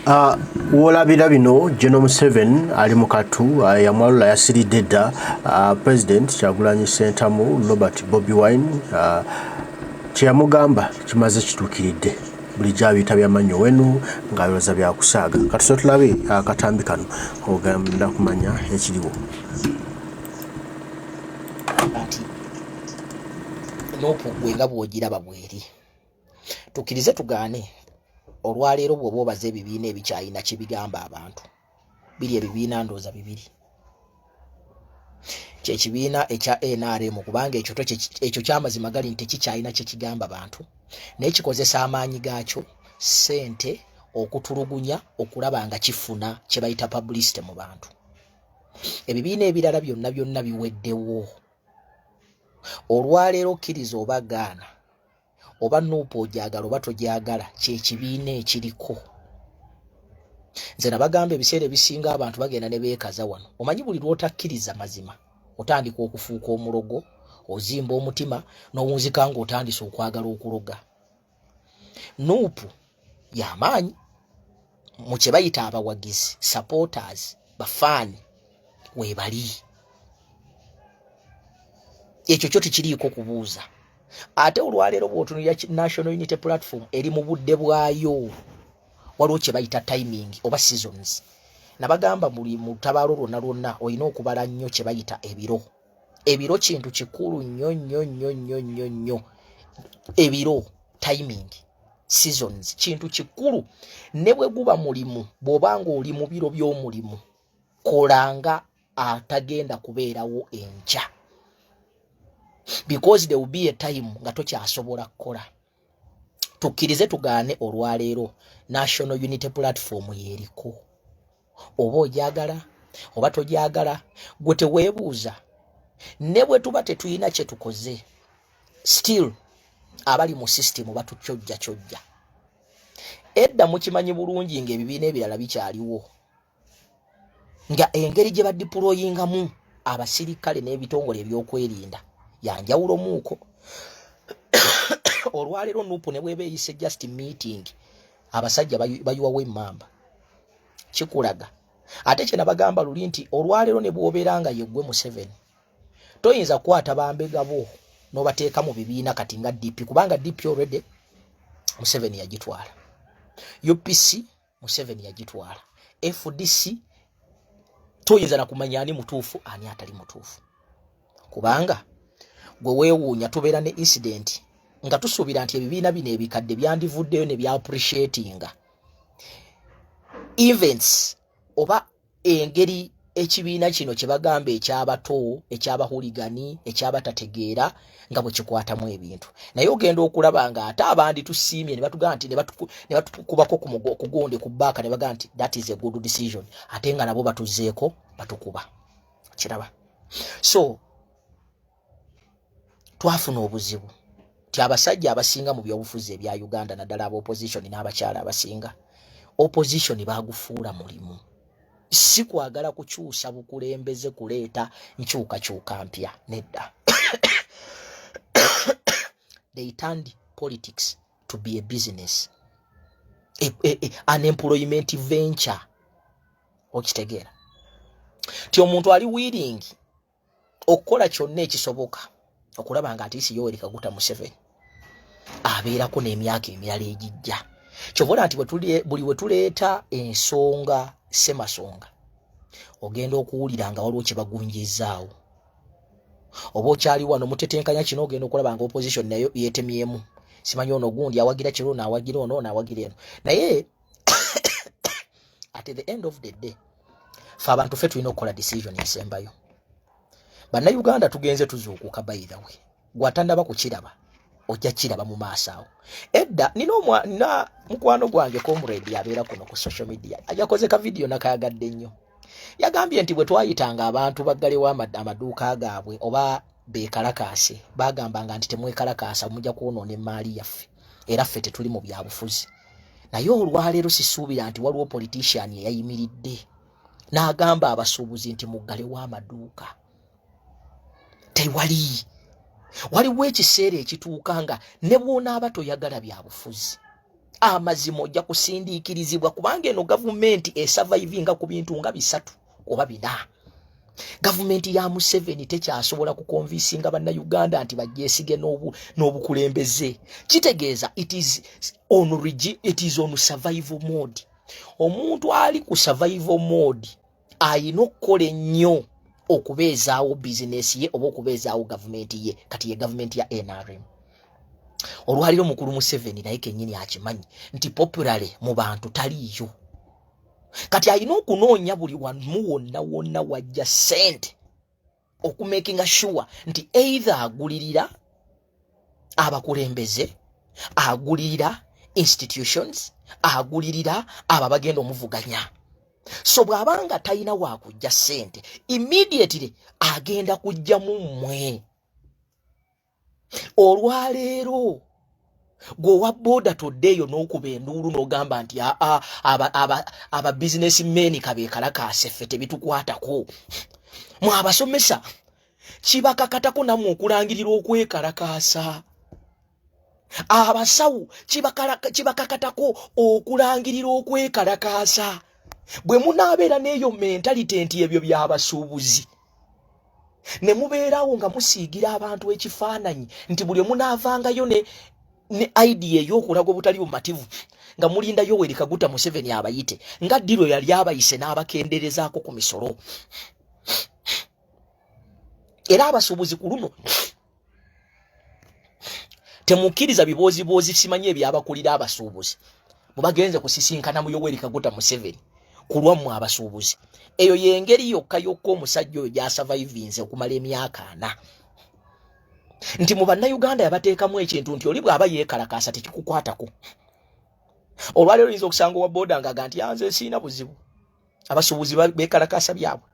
Wolabira bino, General Museveni ali mu katu, yamwalula yasiridde dda. President Kyagulanyi Ssentamu Robert Bobi Wine kyeyamugamba kimaze kituukiridde. Bulijjo abiyita byamannyo wenu ng'alowooza byakusaaga. Katuso tulabe akatambi kano ogenda kumanya ekiriwo. Nti NUP gwe nga bw'ogiraba bweri, tukkirize tugaane, olwaleero bw'oba obaza ebibiina ebikyalina kyebigamba abantu, biri ebibiina ndowooza bibiri: kyekibiina ekya NRM, kubanga ekyo ekyo kyamazima gali nti tekikyalina kyekigamba bantu, naye kikozesa amaanyi gaakyo, ssente, okutulugunya, okulaba nga kifuna kye bayita publicity mu bantu. Ebibiina ebirala byonna byonna biweddewo. Olwaleero okkiriza oba gaana, oba NUP ogyagala oba togyagala, kyekibiina ekiriko. Nze nabagamba, ebiseera ebisinga abantu bagenda ne beekaza wano. Omanyi buli lw'otakkiriza mazima otandika okufuuka omulogo, ozimba omutima n'owunzika ng'otandise okwagala okuloga. NUP y'amaanyi mu kye bayita abawagizi, supporters, bafaani weebali. Ekyo kyo tekiriiko kubuuza. Ate olwaleero bw'otunulira National Unity Platform eri mu budde bwayo. Waliwo kye bayita timing oba seasons. Nabagamba buli mutabaalo lwonna lwonna olina okubala nnyo kye bayita ebiro. Ebiro kintu kikulu nnyo nnyo nnyo nnyo nnyo nnyo. Ebiro, timing, seasons kintu kikulu. Ne bwe guba mulimu, bw'obanga oli mu biro by'omulimu, kolanga atagenda kubeerawo enkya, because there will be a time nga tokyasobola kukola. Tukkirize tugaane, olwaleero National Unity Platform yeeriko. Oba ogyagala oba togyagala, gwe teweebuuza. Ne bwe tuba tetulina kye tukoze, still abali mu system batukyojja kyojja. Edda mukimanyi bulungi ng'ebibiina ebirala bikyaliwo, nga engeri gye badeployingamu abasirikale n'ebitongole ebyokwerinda yanjawulomuuko. Olwaleero NUP ne bweba eyise just meeting, abasajja bayiwawo emmamba. Kikulaga ate kye nabagamba luli nti olwaleero ne bw'obeera nga yeggwe Museveni, toyinza kukwata bambega bo n'obateeka mu bibiina kati nga DP, kubanga DP already Museveni yagitwala, UPC Museveni yagitwala, FDC toyinza na kumanya ani mutuufu ani atali mutuufu, kubanga gwe weewuunya tubeera ne incident nga tusuubira nti ebibiina bino ebikadde byandivuddeyo ne byaappreciatinga events oba engeri ekibiina kino kye bagamba ekyabato, ekyabahuligani, ekyabatategeera nga bwe kikwatamu ebintu. Naye ogenda okulaba nga ate abandi tusiimye ne batugamba nti ne batukubako ku gundi ku baaka ne bagamba nti that is a good decision, ate nga nabo batuzeeko batukuba kiraba. So twafuna obuzibu ti abasajja abasinga mu byobufuzi ebya Uganda, naddala aba opposition n'abakyala abasinga opposition, bagufuula mulimu, si kwagala kukyusa bukulembeze, kuleeta nkyukakyuka mpya. Nedda, they turned politics to be a business, an employment venture. Okitegeera ti omuntu ali willing okukola kyonna ekisoboka okulaba nga atiisi Yoweri Kaguta Museveni abeerako n'emyaka emirala egijja. Kyovola nti buli we tuleeta ensonga semasonga, ogenda okuwulira nga waliwo kye bagunjizaawo. Oba okyali wano mutetenkanya kino, ogenda okulaba nga opposition nayo yeetemyemu, simanyi ono gundi awagira kiro, ono awagira ono, ono awagira eno. Naye at the end of the day, fe abantu fe tulina okukola decision esembayo. Bannayuganda tugenze tuzuukuka. By the way, gwatandaba kukiraba, ojja kiraba mu maaso awo. Edda nina mukwano gwange comrade abeera kuno ku social media, yakoze ka video nakayagadde nnyo. Yagambye nti bwe twayitanga abantu baggalewo amaduuka gaabwe oba beekalakaase, bagambanga nti temwekalakaasa, mujja kwonoona emaali yaffe, era ffe tetuli mu byabufuzi. Naye olwaleero sisuubira nti waliwo politician eyayimiridde n'agamba abasuubuzi nti muggalewo amaduuka. Tewali. Waliwo ekiseera ekituuka nga ne bw'onaaba toyagala byabufuzi, Amazima ojja kusindiikirizibwa, kubanga eno gavumenti esurvivinga ku bintu nga bisatu oba bina. Gavumenti ya Museveni tekyasobola kuconvincinga Bannayuganda nti bagyesige n'obukulembeze. Kitegeeza it is on survival mode. Omuntu ali ku survival mode ayina okukola ennyo okubeezaawo bizinesi ye oba okubeezaawo gavumenti ye. Kati ye gavumenti ya NRM olwaliro, mukulu Museveni naye kennyini akimanyi nti popularity mu bantu taliiyo. Kati alina okunoonya buli wamu wonna wonna wajja sente okumakinga sure nti either agulirira abakulembeze, agulirira institutions, agulirira abo abagenda omuvuganya. So bw'abanga talina wakujja sente, immediately agenda kujjamu mmwe. Olwaleero gweowa booda toddeeyo n'okuba enduulu n'ogamba nti aa, aba business men kabeekalakaase, ffe tebitukwatako. Mwe abasomesa kibakakatako nammwe okulangirira okwekalakaasa. Abasawo kibakakatako okulangirira okwekalakaasa. Bwe munaabeera n'eyo mentality nti ebyo byabasuubuzi, ne mubeerawo nga musiigira abantu ekifaananyi nti buli omunaavangayo ne idea ey'okulaga obutali bumativu nga mulinda Yoweri Kaguta Museveni abayite, nga ddiro yali abayise n'abakenderezaako ku misolo. Era abasuubuzi ku luno temukkiriza bibooziboozi simanyi ebyabakulira abasuubuzi mubagenze kusisinkana mu Yoweri Kaguta Museveni ku lwammwe abasuubuzi. Eyo yengeri yokka yokka omusajja oyo gy'asurvivinze okumala emyaka 40, nti mu Bannayuganda yabateekamu ekintu nti oli bw'aba yeekalakaasa tekikukwatako. Olwaleero oyinza okusanga owa booda ng'aga nti anze siina buzibu, abasuubuzi beekalakaasa byabwe,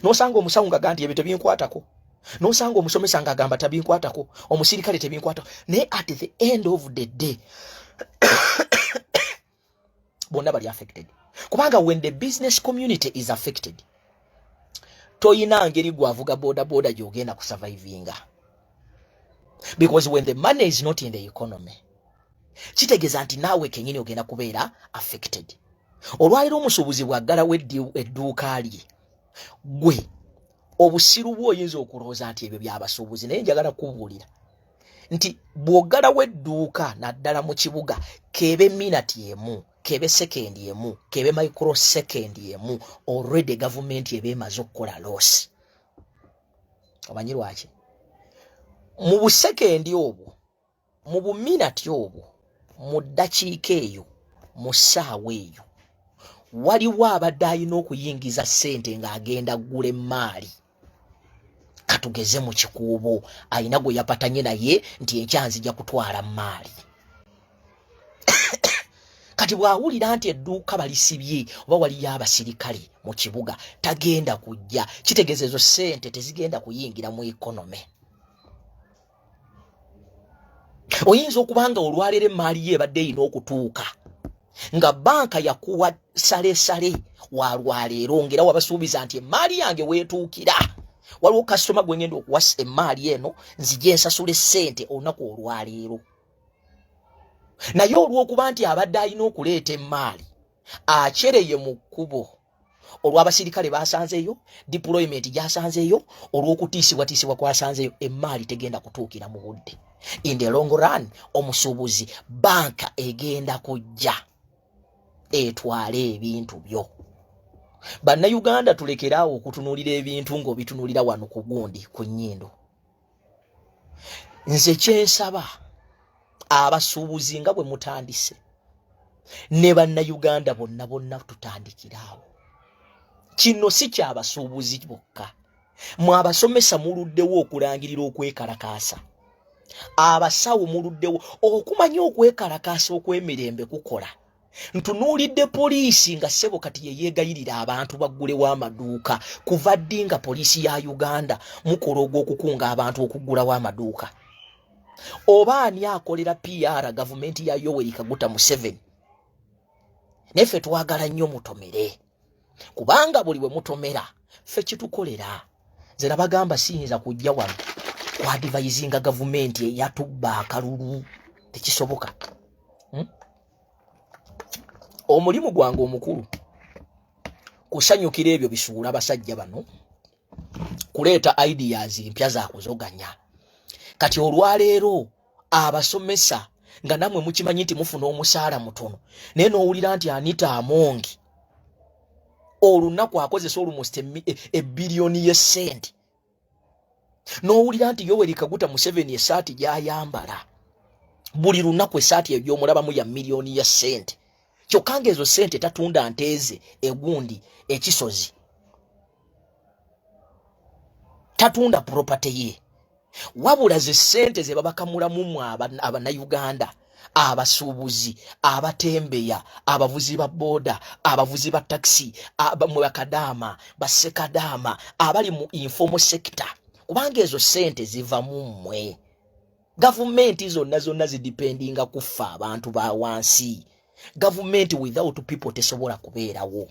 n'osanga omusawo ng'aga nti ebyo tebinkwatako, n'osanga omusomesa ng'agamba tabinkwatako, omusirikale tebinkwatako. Naye at the end of the day bonna bali affected, kubanga when the business community is affected, toyina ngeri gwavuga boda boda gyogenda kusurvivinga, because when the money is not in the economy, kitegeeza nti naawe kenyini ogenda kubeera affected. Olwaliro omusuubuzi bw'aggalawo edduuka lye, gwe obusiru bwe oyinza okulowooza nti ebyo byabasuubuzi, naye njagala kubuulira nti bw'oggalawo edduuka naddala mu kibuga, keebe minati emu, kebe sekendi emu, kebe microsecond emu, already gavumenti eba emaze okukola loss. Omanyi lwaki? Mu busekendi obwo, mu buminati obwo, mu ddakiika eyo, mu ssaawa eyo, waliwo abadde alina okuyingiza ssente ng'agenda ggula emaali. Katugeze mu Kikuubo, alina gwe yapatanye naye nti enkya nzija kutwala maali. Kati bw'awulira nti edduuka balisibye oba waliyo abasirikale mu kibuga, tagenda kujja. Kitegeeza ezo ssente tezigenda kuyingira mu economy. Oyinza okuba nga olwaleero emaali ye ebadde erina okutuuka nga banka yakuwa salesale wa lwaleero, ngera wabasuubiza nti emaali yange weetuukira, waliwo kasitoma gwe ngenda okuwa emaali eno, nzije nsasula essente olunaku olwaleero. Naye olw'okuba nti abadde alina okuleeta emaali akyereye mu kkubo olw'abasirikale basanzeeyo, deployment gyasanzeeyo, olw'okutiisibwatiisibwa kwasanzeeyo, emaali tegenda kutuukira mu budde. In the long run, omusuubuzi, banka egenda kujja etwale ebintu byo. Bannayuganda, tulekeraawo okutunuulira ebintu ng'obitunuulira wano ku gundi ku nnyindo. Nze kyensaba abasuubuzi, nga bwe mutandise ne Bannayuganda bonna bonna, tutandikiraawo. Kino si kyabasuubuzi bokka. Mwe abasomesa muluddewo okulangirira okwekalakaasa, abasawo muluddewo okumanya okwekalakaasa okw'emirembe kukola. Ntunuulidde poliisi nga ssebo kati yeyeegayirira abantu baggulewo amaduuka. Kuva ddi nga poliisi ya Uganda mukola ogw'okukunga abantu okuggulawo amaduuka? Oba ani akolera PR gavumenti ya Yoweri Kaguta Museveni? Naye ffe twagala nnyo mutomere, kubanga buli bwe mutomera ffe kitukolera. Nze nabagamba siyinza kujja wano kuadvisinga gavumenti eyatubba akalulu, tekisoboka. Omulimu gwange omukulu kusanyukira ebyo bisuula basajja bano, kuleeta ideas mpya za kuzoganya. Kati olwaleero abasomesa nga namwe mukimanyi nti mufuna omusaala mutono, naye n'owulira nti Anita Among olunaku akozesa almost ebbiliyoni y'essente, n'owulira nti Yoweri Kaguta Museveni essaati gy'ayambala buli lunaku, essaati eyo gy'omulabamu ya miliyoni ya ssente, kyokka ng'ezo ssente tatunda nteeze egundi ekisozi, tatunda property ye, wabula ze ssente ze babakamulamu mu Abannayuganda, abasuubuzi, abatembeya, abavuzi ba booda, abavuzi ba takisi, mwe bakadaama, bassekadaama abali mu informal sector, kubanga ezo ssente ziva mu mmwe. Gavumenti zonna zonna zidependinga kuffa abantu ba wansi. Gavumenti without people tesobola kubeerawo.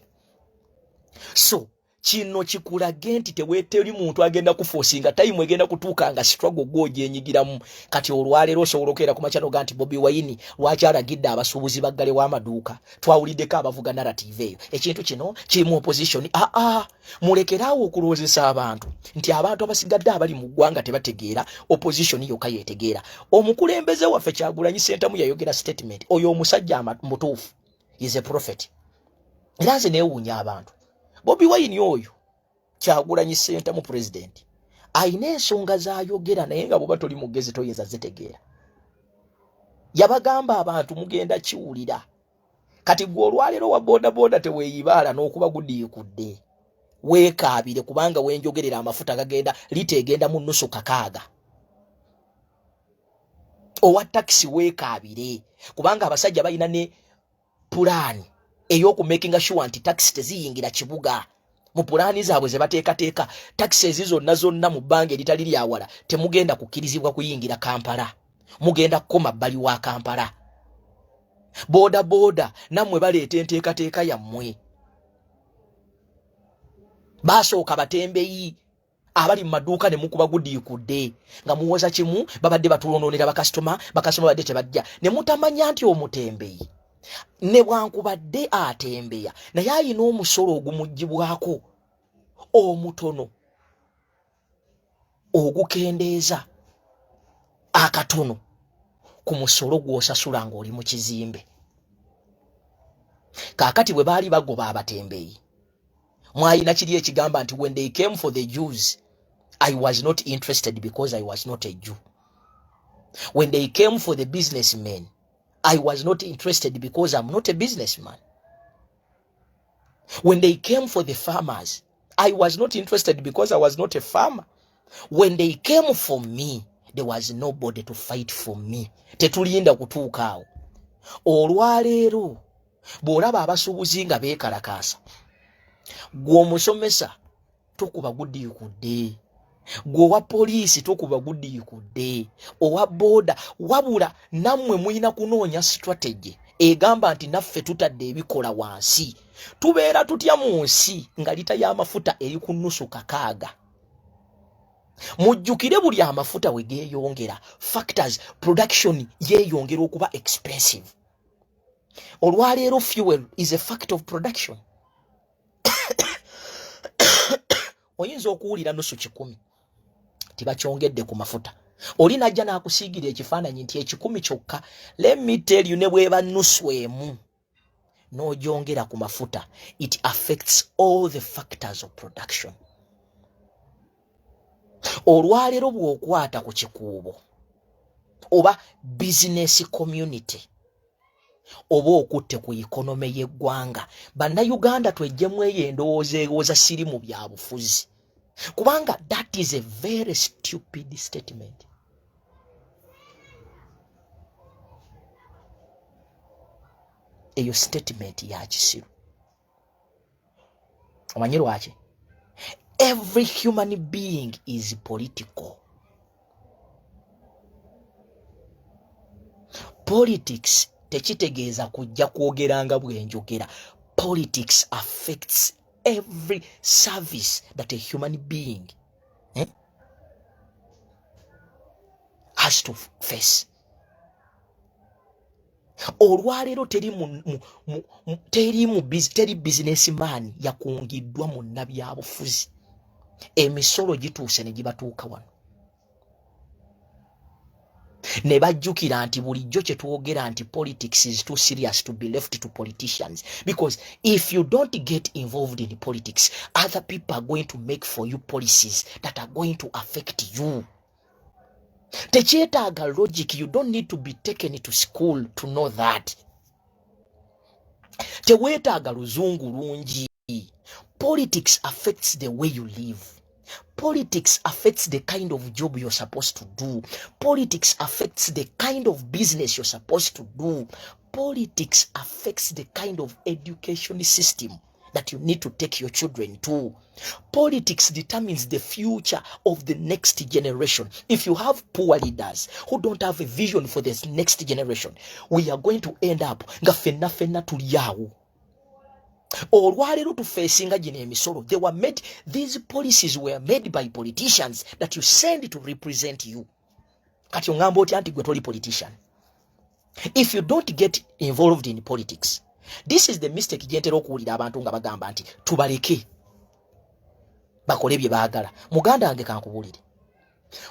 So kino kikulage nti teweteri muntu agenda kuforcinga. Time egenda kutuuka nga struggle gwogyenyigiramu. Kati olwaleero osobola okeera ku makya noga nti Bobi Wine lwaki alagidde abasuubuzi baggalewo amaduuka? Twawuliddeko abavuga narrative eyo, ekintu kino kirimu opposition. Aa, mulekeraawo okulowoozesa abantu nti abantu abasigadde abali mu ggwanga tebategeera, opposition yokka yetegeera. Omukulembeze waffe Kyagulanyi Sentamu yayogera statement. Oyo omusajja mutuufu, is a prophet. Era nze neewuunya abantu. Bobi Wine oyo Kyagulanyi Sentamu president ayina ensonga zayogera, naye nga bwoba toli mugezi toyinza zitegeera. Yabagamba abantu mugenda kiwulira. Kati gwe olwaleero wa bodaboda teweeyibaala n'okuba gudiikudde, weekaabire, kubanga wenjogerera amafuta gagenda, lita egenda mu nusu 6. Owa takisi weekaabire, kubanga abasajja balina ne pulaani ey'okumakinga sure nti takisi teziyingira kibuga. Mu pulaani zaabwe ze bateekateeka, takisi ezi zonna zonna mu bbanga eritali lyawala temugenda kukkirizibwa kuyingira Kampala, mugenda kukoma bbali wa Kampala. Booda booda nammwe baleeta enteekateeka yammwe. Basooka batembeyi abali mu maduuka ne mukuba gudiikudde nga muwoza kimu, babadde batulononera bakasitoma, bakasitoma badde tebajja, ne mutamanya nti omutembeyi ne bwankubadde atembeya naye ayina omusolo ogumugibwako omutono ogukendeeza akatono ku musolo gw'osasula ng'oli mu kizimbe. Kaakati bwe baali bagoba abatembeyi, mwayina kiri ekigamba nti when they came for the Jews, I was not interested because I was not a Jew. When they came for the businessmen, I was not interested because I'm not a businessman. When they came for the farmers, I was not interested because I was not a farmer. When they came for me, there was nobody to fight for me. Tetulinda kutuuka awo. Olwaleero bw'olaba abasuubuzi nga beekalakaasa, gwe omusomesa tokuba gudiikudde, gwe owa poliisi tokuba gudiikudde, owa booda. Wabula nammwe mulina kunoonya strategy egamba nti naffe tutadde ebikola wansi. Tubeera tutya mu nsi nga lita y'amafuta eri ku nusu 6? Mujjukire buli amafuta we geeyongera, factors production yeeyongera okuba expensive. Olwaleero fuel is a fact of production. Oyinza okuwulira nusu 100 tibakyongedde ku mafuta, oli najja n'akusiigira ekifaananyi nti 100 kyokka. Let me tell you, ne bweba nusu emu n'ogyongera ku mafuta, it affects all the factors of production. Olwaleero bw'okwata ku kikuubo oba business community oba okutte ku economy y'eggwanga, Bannayuganda twejjemu eyo endowooza ewooza siri mu byabufuzi, kubanga that is a very stupid statement. Eyo statement ya kisiru. Omanyi lwaki? Every human being is political. Politics tekitegeeza kujja kwogera nga bwenjogera. Politics affects every service that a human being has to face. Olwaleero teri teri mu teri businessman yakungiddwa munnabyabufuzi. Emisolo gituuse ne gibatuuka wano ne bajjukira nti bulijjo kye twogera nti politics is too serious to be left to politicians, because if you don't get involved in politics, other people are going to make for you policies that are going to affect you. Tekyetaaga logic. You don't need to be taken to school to know that. Teweetaaga luzungu lungi. Politics affects the way you live. Politics affects the kind of job you're supposed to do. Politics affects the kind of business you're supposed to do. Politics affects the kind of education system that you need to take your children to. Politics determines the future of the next generation. If you have poor leaders who don't have a vision for this next generation, we are going to end up nga ffenna ffenna tuli awo. Olwaleero tufeesinga gino emisolo. They were made, these policies were made by politicians that you send to represent you. Kati oŋŋamba otya nti gwe toli politician if you don't get involved in politics? This is the mistake gyentera okuwulira abantu nga bagamba nti tubaleke bakole bye baagala. Muganda wange, kankubuulire,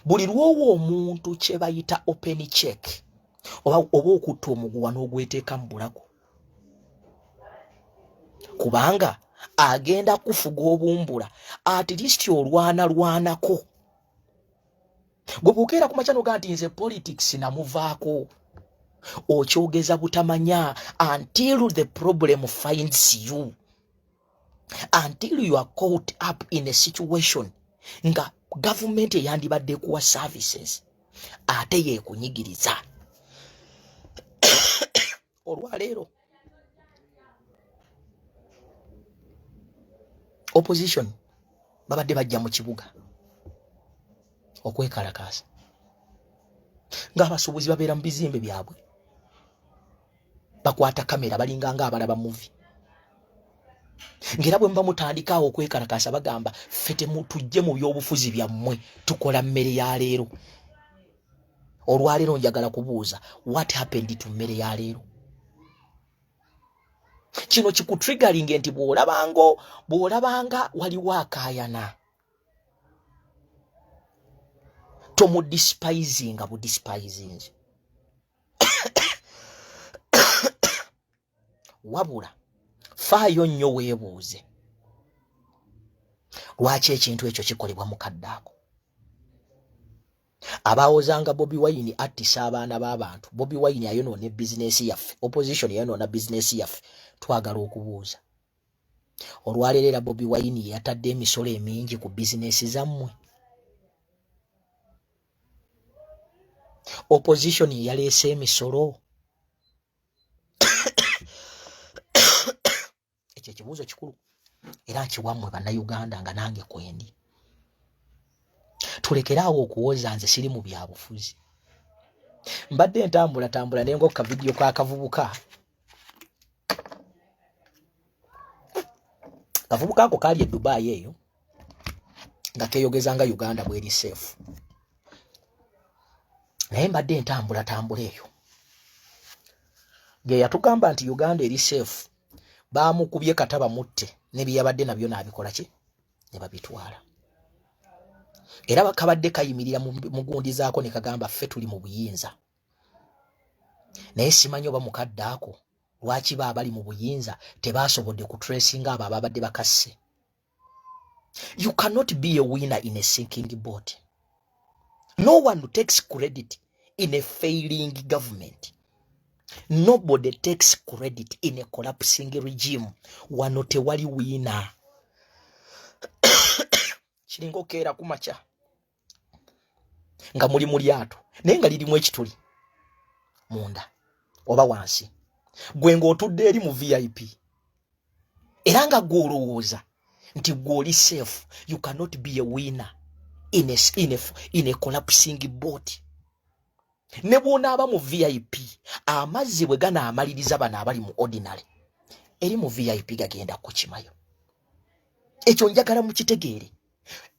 buli lwowa omuntu kye bayita open check oba okutta omuguwa n'ogweteeka mu bulago, kubanga agenda kufuga obumbula. At least olwana lwanako. Gwe bwokeera ku makya nogaa nti nze politics namuvaako, okyogeza butamanya until the problem finds you, until you are caught up in a situation nga gavumenti eyandibadde kuwa services ate yeekunyigiriza. Olwaleero opposition babadde bajja mu kibuga okwekalakaasa ng'abasuubuzi babeera mu bizimbe byabwe bakwata kamera, balinga nga abalaba movie. Ng'era bwe muba mutandikaawo okwekalakaasa, bagamba ffe temutujje mu byobufuzi byammwe, tukola mmere ya leero. Olwaleero njagala kubuuza, what happened to mmere ya leero? Kino kikutriggeringe nti bw'olabanga waliwo akaayana, tomudespisinga budespisingi, wabula faayo nnyo weebuuze lwaki ekintu ekyo kikolebwa mu kadde ako. Abawozanga Bobi Wine attisa abaana b'abantu, Bobi Wine ayonoona bizinesi yaffe, opposition yayonoona bizinesi yaffe, twagala okubuuza olwaleero, era Bobi Wine yatadde emisolo emingi ku bizinesi zammwe? Opposition yaleese emisolo? Ekyo ekibuuzo kikulu era nkiwammwe Bannayuganda nga nange kwendi. Tulekere awo okuwoza nze siri mu byabufuzi. Mbadde ntambulatambula ne ngokka vidiyo k'akavubuka. Kavubuka ako kaali e Dubai eyo nga keeyogeza nga Uganda bweri seefu, naye mbadde ntambulatambula eyo ge yatugamba nti Uganda eri seefu. Baamukubye kata bamutte, ne bye yabadde nabyo n'abikola ki ne babitwala. Era bakabadde kayimirira mu gundi zaako ne kagamba ffe tuli mu buyinza, naye simanyi oba mukadde ako lwaki ba abali mu buyinza tebasobodde kutracinga abo ababadde bakasse. You cannot be a winner in a sinking boat. No one takes credit in a failing government. Nobody takes credit in a collapsing regime. Wano tewali winner. Kiringa okeera ku makya nga muli mu lyato naye nga lirimu ekituli munda oba wansi, gwe ng'otudde eri mu VIP era nga gwe olowooza nti gwe oli safe. You cannot be a winner in a collapsing boat. Ne bw'onaaba mu VIP, amazzi bwe ganaamaliriza bano abali mu ordinary, eri mu VIP gagenda kukimayo. Ekyo njagala mukitegeere.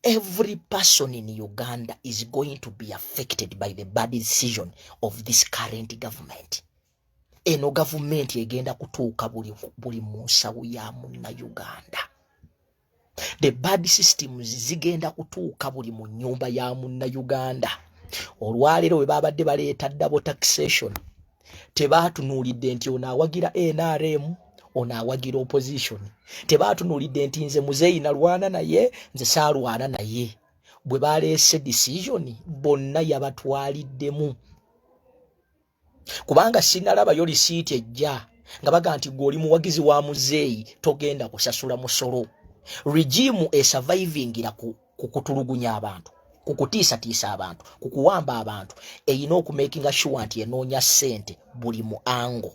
Every person in Uganda is going to be affected by the bad decision of this current government. Eno gavumenti egenda kutuuka buli mu nsawo ya Munnayuganda. The bad systems zigenda kutuuka buli mu nnyumba ya Munnayuganda. Olwaleero bwe babadde baleeta double taxation, tebaatunuulidde nti ono awagira NRM, ono awagira opposition. Tebaatunuulidde nti nze muzeeyi nalwana naye, nze saalwana naye. Bwe baleese decision, bonna yabatwaliddemu, kubanga sinalabayo lisiiti ejja nga baga nti gwe oli muwagizi wa muzeeyi, togenda kusasula musolo. Regime esurvivingira ku kutulugunya abantu, ku kutiisatiisa abantu, ku kuwamba abantu. Eyina okumakinga sure nti enoonya ssente buli mu ango.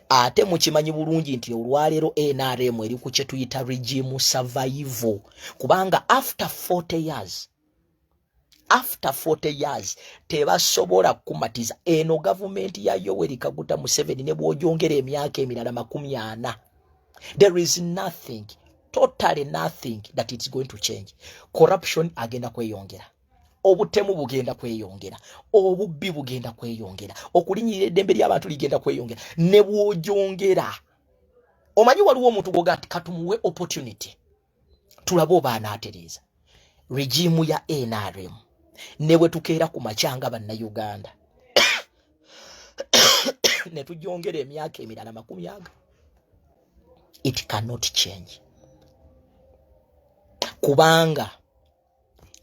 Ate mukimanyi bulungi nti olwaleero NRM eri ku kye tuyita regime survival, kubanga after 40 years, after 40 years, tebasobola kukumatiza eno gavumenti ya Yoweri Kaguta Museveni. Ne bw'ogyongera emyaka emirala 40, there is nothing, totally nothing that it's going to change. Corruption agenda kweyongera, obutemu bugenda kweyongera, obubbi bugenda kweyongera, okulinyirira eddembe ly'abantu ligenda kweyongera. Ne bw'ogyongera, omanyi waliwo omuntu gwoga nti katumuwe opportunity tulabe oba anaatereeza. Regime ya NRM, ne bwe tukeera ku makyanga Bannayuganda ne tujongera emyaka emirala 20, it cannot change, kubanga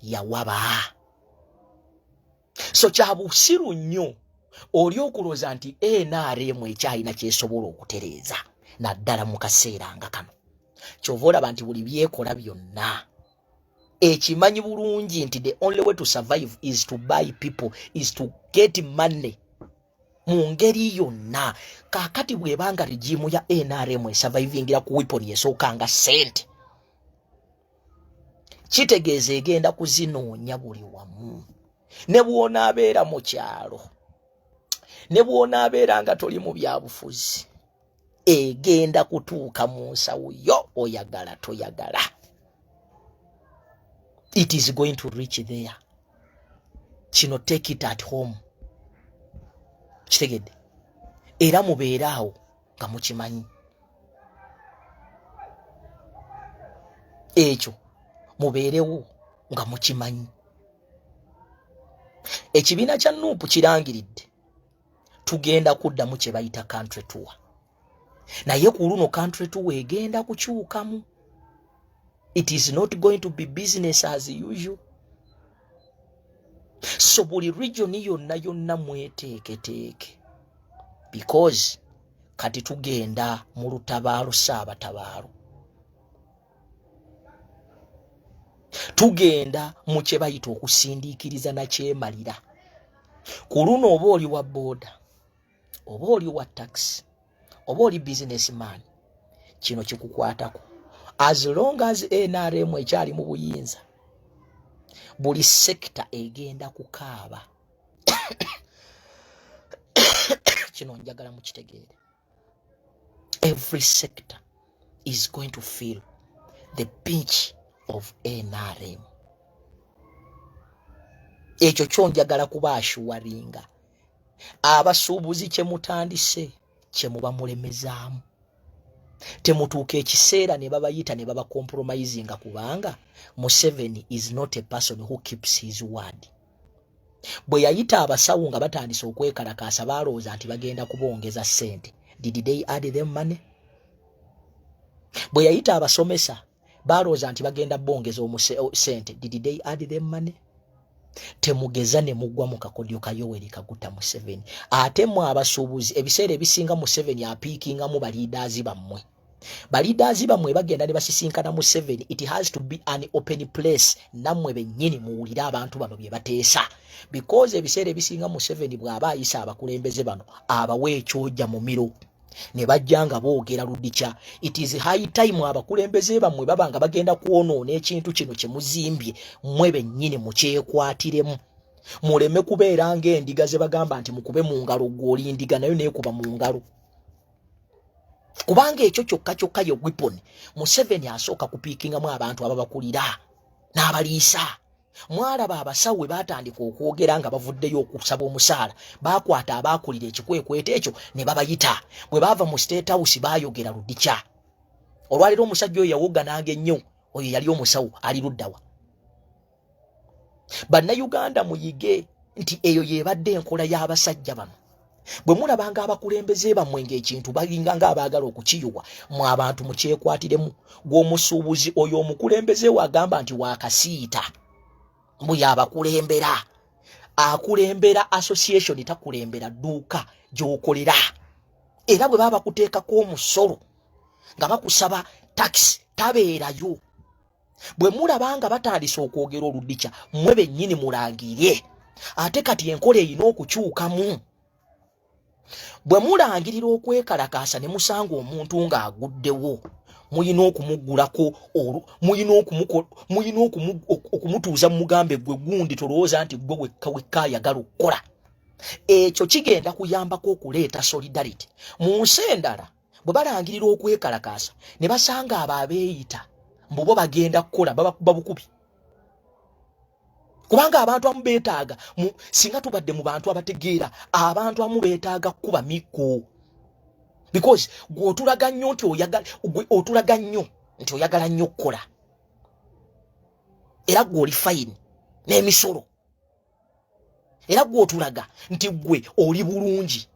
yawaba. So kya busiru nnyo oli okulooza nti NRM ekyalina kyesobola okutereeza, naddala mu kaseera nga kano. Kyova olaba nti buli byekola byonna ekimanyi bulungi nti the only way to survive is to buy people, is to get money mu ngeri yonna. Kaakati bw'ebanga regime ya NRM esurvivingira ku weapon esooka nga ssente, kitegeeza egenda kuzinoonya buli wamu. Ne bw'onaabeera mu kyalo, ne bw'onaabeera nga toli mu byabufuzi, egenda kutuuka mu nsawo yo, oyagala toyagala. It is going to reach there. Kino take it at home, kitegedde? Era mubeere awo nga mukimanyi ekyo, mubeerewo nga mukimanyi. Ekibiina kya NUP kirangiridde tugenda kuddamu kye bayita country tour, naye ku luno country tour egenda kukyukamu. It is not going to be business as usual. So buli region yonna yonna mweteeketeeke, because kati tugenda mu lutabaalo saabatabaalo, tugenda mu kye bayita okusindiikiriza nakyemalira. Ku luno oba oli wa booda, oba oli wa taxi, oba oli businessman, kino kikukwatako. As long as NRM ekyali mu buyinza, buli sector egenda kukaaba. Kino njagala mukitegeere. Every sector is going to feel the pinch of NRM. Ekyo kyo njagala kuba ashuwaringa abasuubuzi, kye mutandise kye muba mulemezaamu. Temutuuka ekiseera ne babayita ne babacompromisinga, kubanga Museveni is not a person who keeps his word. Bwe yayita abasawo nga batandise okwekalakaasa, balowooza nti bagenda kubongeza ssente. Did they add them money? Bwe yayita abasomesa, balowooza nti bagenda bongeza ssente. Did they add them money? Temugeza ne muggwa mu kakodyo ka Yoweri Kaguta Museveni. Ate mwe abasuubuzi, ebiseera ebisinga Museveni apiikingamu baleaders bammwe. Baleaders bammwe bagenda ne basisinkana Museveni. It has to be an open place, nammwe bennyini muwulire abantu bano bye bateesa, because ebiseera ebisinga Museveni bw'aba ayisa abakulembeze bano, abawa ekyoja mu miro ne bajja nga boogera ludikya. It is high time abakulembeze bammwe baba nga bagenda kwonoona ekintu kino kye muzimbye, mmwe bennyini mukyekwatiremu, muleme kubeera ng'endiga ze bagamba nti mukube mu ngalo. Gw'oli ndiga nayo neekuba mu ngalo, kubanga ekyo kyokka kyokka ye weapon. Museveni asooka kupiikingamu abantu ababakulira n'abaliisa. Mwalaba abasawo we baatandika okwogera nga bavuddeyo okusaba omusaala, baakwata abaakulira ekikwekweto ekyo ne babayita. Bwe baava mu State House baayogera ludikya. Olwaleero omusajja oyo yawoggananga ennyo, oyo yali omusawo ali luddawa? Bannayuganda, muyige nti eyo yebadde enkola y'abasajja bano. Bwe mulabanga abakulembeze bammwe ng'ekintu balinga ng'abaagala okukiyuwa, mwe abantu mukyekwatiremu. Gw'omusuubuzi oyo omukulembeze we agamba nti wakasiita, mbu yabakulembera, akulembera association, takulembera dduuka gy'okolera. Era bwe baba bakuteekako omusolo nga bakusaba tax, tabeerayo. Bwe mulaba nga batandise okwogera oludikya, mmwe bennyini mulangirye. Ate kati enkola erina okukyukamu. Bwe mulangirira okwekalakaasa ne musanga omuntu ng'aguddewo, muyina okumuggulako, muyina okumutuuza, mumugambe, "Gwe gundi, tolowooza nti gwe wekka wekka ayagala okukola." Ekyo kigenda kuyambako okuleeta solidarity. Mu nsi endala, bwe balangirira okwekalakaasa ne basanga abo abeeyita mbu bo bagenda kukola, babakuba bukubi, kubanga abantu amu beetaaga, singa tubadde mu bantu abategeera, abantu amu beetaaga kukuba miggo, because gwe otulaga nnyo nti oyagala, gwe otulaga nnyo nti oyagala nnyo okukola, era gwe oli fine n'emisolo, era gwe otulaga nti gwe oli bulungi.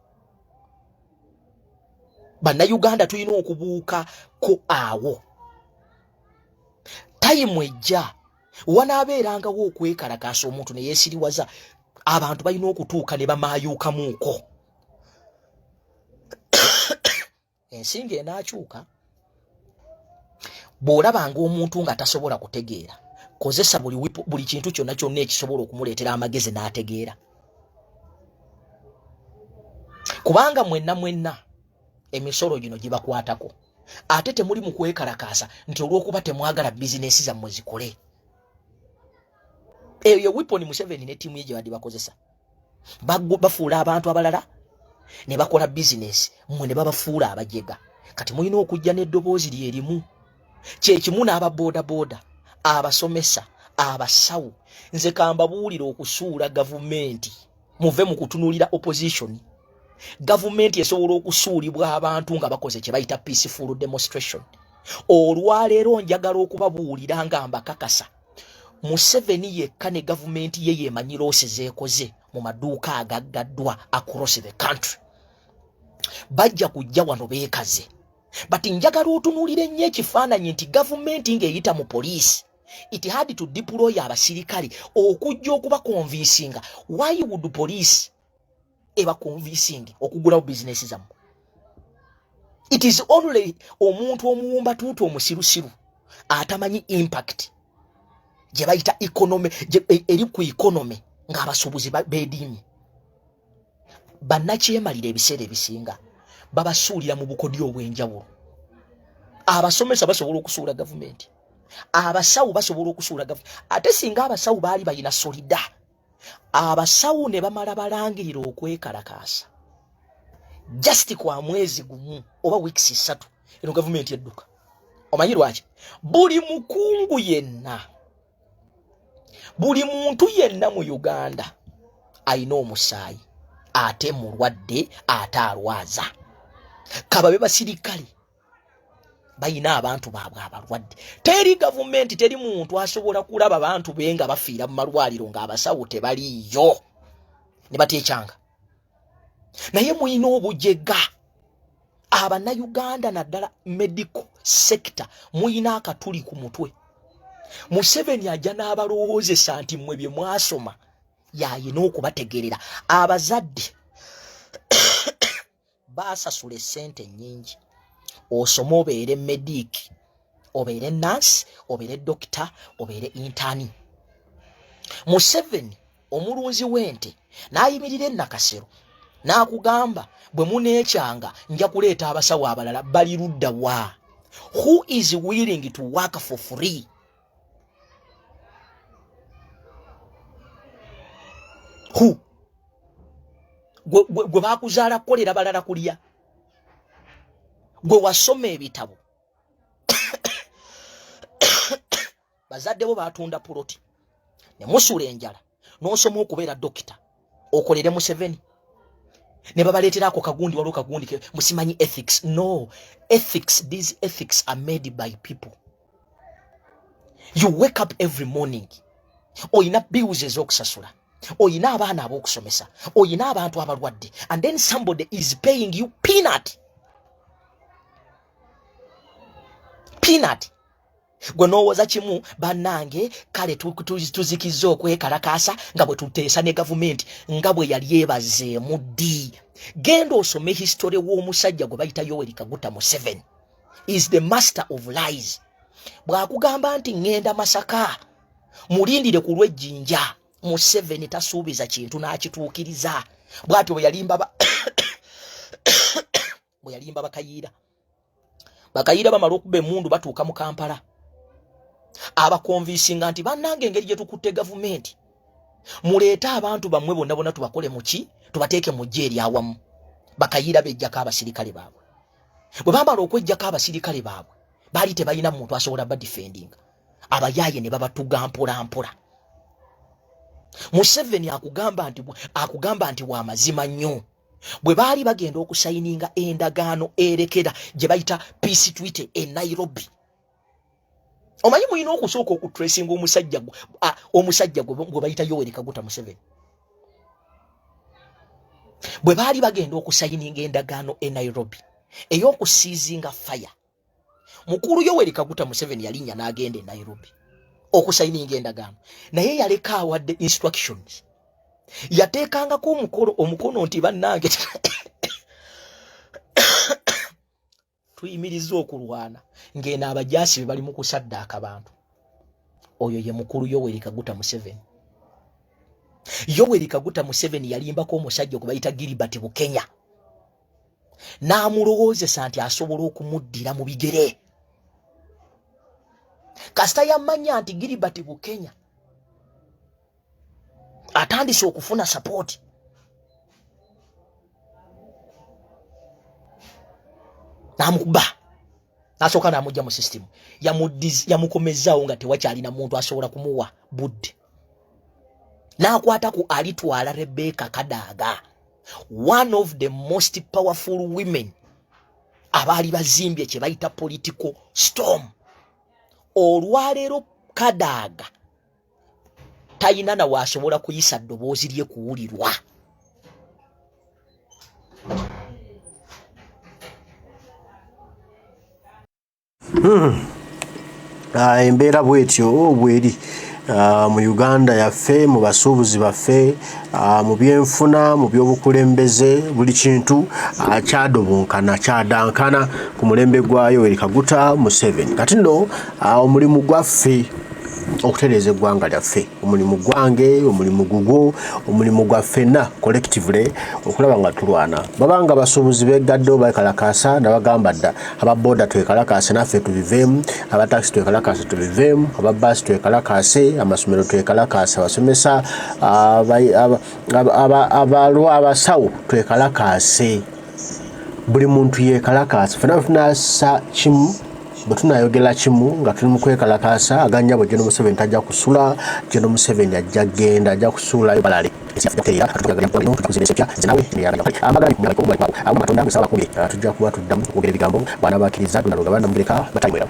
Bannayuganda, tulina okubuukako awo. Time ejja wanaabeerangawo okwekalakaasa, omuntu ne yeesiriwaza, abantu balina okutuuka ne bamaayuukamuuko. Ensinga enaakyuka. Bw'olabanga omuntu nga tasobola kutegeera, kozesa buli kintu kyonna kyonna ekisobola okumuleetera amagezi n'ategeera, kubanga mwenna mwenna emisolo gino gibakwatako. Ate temuli mu kwekalakaasa nti olw'okuba temwagala bizinesi zammwe zikole. Eyo ye weapon Museveni ne ttiimu ye gye badde bakozesa. Bafuula abantu abalala ne bakola bizinesi, mmwe ne babafuula abajega. Kati mulina okujja n'eddoboozi lyerimu kyekimu n'ababoodabooda, abasomesa, abasawo. Nze kambabuulira, okusuula gavumenti, muve mu kutunuulira opposition. Gavumenti esobola okusuulibwa abantu nga bakoze kye bayita peaceful demonstration. Olwaleero njagala okubabuulira nga mbakakasa, Museveni yekka ne gavumenti ye yemanyi loss zeekoze mu maduuka agaggaddwa across the country. Bajja kujja wano beekaze, but njagala otunuulira ennyo ekifaananyi nti gavumenti ng'eyita mu poliisi, it had to deploy abasirikale okujja okubaconvincinga. Why would police ebaconvincing okugulawo bizinesi zammwe? It is only omuntu omuwumba tuutu, omusirusiru atamanyi impact gye bayita economy eri ku economy ng'abasuubuzi beediimye. Bannakyemalira ebiseera ebisinga babasuulira mu bukodyo obw'enjawulo. Abasomesa basobola okusuula gavumenti, abasawo basobola okusuula gavumenti. Ate singa abasawo baali balina solidarity, abasawo ne bamala balangirira okwekalakaasa just kwa mwezi gumu oba weeks 3, eno gavumenti edduka. Omanyi lwaki? Buli mukungu yenna, buli muntu yenna mu Uganda ayina omusaayi, ate mulwadde, ate alwaza, kababe basirikale, bayina abantu baabwe abalwadde. Teri gavumenti, teri muntu asobola kulaba bantu be nga bafiira mu malwaliro ng'abasawo tebaliiyo ne bateekyanga. Naye muyina obujega, Abannayuganda, naddala medical sector, muyina akatuli ku mutwe. Museveni ajja n'abalowoozesa nti mmwe bye mwasoma yayina okubategeerera. Abazadde baasasula essente nnyingi osome, obeere medic, obeere nurse, obeere dokita, obeere intern. Museveni omulunzi w'ente n'ayimirira enakasero n'akugamba, "Bwe muneekyanga nja kuleeta abasawo abalala." Bali ludda wa? Who is willing to work for free? Who? Gwe bakuzaala kukolera balala kulya, gwe wasoma ebitabo, bazadde bo batunda puloti. Ne musuula enjala, n'osoma okubeera dokita okolere Museveni, ne babaleetera ako kagundi, waliwo kagundi musimanyi ethics. No ethics, these ethics are made by people. You wake up every morning, oyina bills ez'okusasula, oyina abaana ab'okusomesa, oyina abantu abalwadde, and then somebody is paying you peanut peanut. Gwe n'owoza kimu, bannange, kale tuzikizza okwekalakaasa nga bwe tuteesa ne gavumenti nga bwe yali ebazeemu ddi. Genda osome history w'omusajja gwe bayita Yoweri Kaguta Museveni, is the master of lies. Bw'akugamba nti ŋŋenda Masaka, mulindire ku lw'ejjinja. Museveni tasuubiza kintu n'akituukiriza. Bw'atyo bwe yalimba Bakayiira. Bakayiira bamala okuba emundu, batuuka mu Kampala, abakonvinsinga nti bannange, engeri gye tukutte gavumenti, muleete abantu bammwe bonna bonna tubakole muki, tubateeke mu ggye eryawamu. Bakayiira bejjako abasirikale baabwe. Bwe bamala okwejjako abasirikale baabwe, baali tebalina muntu asobola badifendinga. Abayaaye ne babatuga mpola mpola. Museveni akugamba nti wamazima nnyo. Bwe baali bagenda okusayininga endagaano erekera gye bayita peace treaty e Nairobi, omanyi mulina okusooka okutracinga omusajja gwe bayita Yoweri Kaguta Museveni. Bwe baali bagenda okusayininga endagaano e Nairobi ey'okuceasinga fire, mukulu Yoweri Kaguta Museveni yalinnya n'agenda e Nairobi okusayininga endagaano, naye yaleka awadde instructions, yateekangako omukono nti bannange, tuyimiriza okulwana, ng'eno abajaasi be bali mu kusaddaaka bantu. Oyo ye mukulu Yoweri Kaguta Museveni. Yoweri Kaguta Museveni yalimbako omusajja gwe bayita Gilbert Bukenya, n'amulowoozesa nti asobola okumuddira mu bigere. Kasita yamanya nti Gilbert Bukenya atandise okufuna support, n'amukuba, n'asooka n'amugja mu system, yamukomezaawo nga tewakyalina muntu asobola kumuwa budde, n'akwata ku alitwala Rebecca Kadaga, one of the most powerful women abaali bazimbye kye bayita political storm. Olwaleero Kadaga talina nawe asobola kuyisa ddoboozi lye kuwulirwa. Embeera bwetyo bweri mu Uganda yaffe, mu basuubuzi baffe, mu byenfuna, mu byobukulembeze, buli kintu kyadobonkana, kyadankana ku mulembe gwa Yoweri Kaguta Museveni. Kati nno omulimu gwaffe okutereeza eggwanga lyaffe, omulimu gwange, omulimu gugwo, omulimu gwa ffenna collectively okulaba nga tulwana. Babanga abasuubuzi begaddewo bekalakaasa, nabagamba dda, aba boda twekalakaase naffe tubiveemu, aba takisi twekalakaase tubiveemu, aba baasi twekalakaase, amasomero twekalakaase, abasomesa, abasawo twekalakaase, buli muntu yekalakaase. Ffenna tunasa kimu, bwe tunayogera kimu nga tuli mu kwekalakaasa, aganya bwe General Museveni tajja kusula. General Museveni ajja genda, ajja kusuulayo balale. Tujja kuba tuddamu okwogera ebigambo bw'anaabakkiriza. Donald Gabanda Mugereka batalimwera.